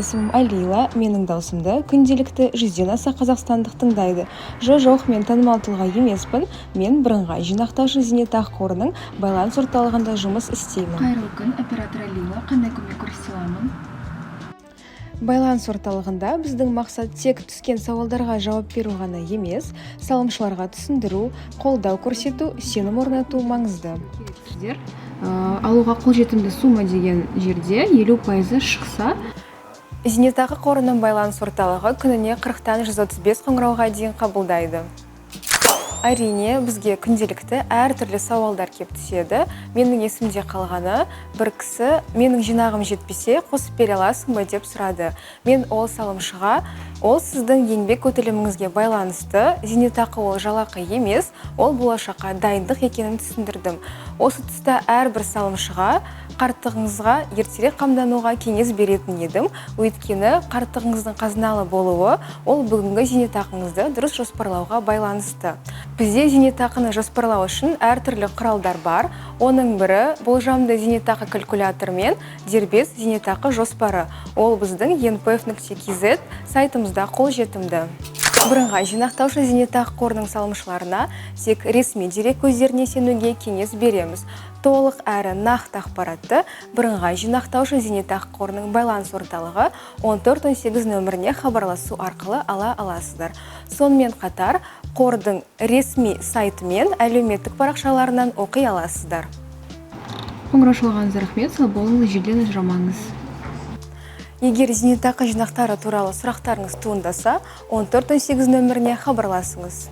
Есімім Алила. Менің даусымды күнделікті 100-ден аса қазақстандық тыңдайды. Жоқ, мен танымал тұлға емеспін. Мен бірыңғай жинақтаушы зейнетақы қорының байланыс орталығында жұмыс істеймін. Қайырлы күн, оператор Алила. Қандай көмек көрсете аламын? Байланыс орталығында біздің мақсат тек түскен сауалдарға жауап беру ғана емес, салымшыларға түсіндіру, қолдау көрсету, сенім орнату маңызды. Керексіздер. Алуға қолжетімді сумма деген жерде 50%-ы шықса. Зейнетақы қорының байланыс орталығы күніне 40-тан 135 қоңырауға дейін қабылдайды. Әрине, бізге күнделікті әртүрлі сауалдар кеп түседі. Менің есімде қалғаны, бір кісі «Менің жинағым жетпесе, қосып бере аласың ба?» деп сұрады. Мен ол салымшыға ол сіздің еңбек өтіліміңізге байланысты, зейнетақы ол жалақы емес, ол болашаққа дайындық екенін түсіндірдім. Осы тұста әрбір салымшыға қарттығыңызға ертерек қамдануға кеңес беретін едім, өйткені қарттығыңыздың қазыналы болуы ол бүгінгі зейнетақыңызды дұрыс жоспарлауға байланысты. Бізде зейнетақыны жоспарлау үшін әртүрлі құралдар бар. Оның бірі болжамды зейнетақы калькуляторы мен дербес зейнетақы жоспары. Ол біздің npf.kz сайтымызда қолжетімді. Бірыңғай жинақтаушы зейнетақы қорының салымшыларына тек ресми дерек көздеріне сенуге кеңес береміз. Толық әрі нақты ақпаратты бірыңғай жинақтаушы зейнетақы қорының байланыс орталығы 1418 нөміріне хабарласу арқылы ала аласыздар. Сонымен қатар қордың ресми сайты мен әлеуметтік парақшаларынан оқи аласыздар. Қоңырау шалғаныңызға рахмет, сау болыңыз, желден ажырамаңыз. Егер зейнетақы жинақтары туралы сұрақтарыңыз туындаса, 1418 нөміріне хабарласыңыз.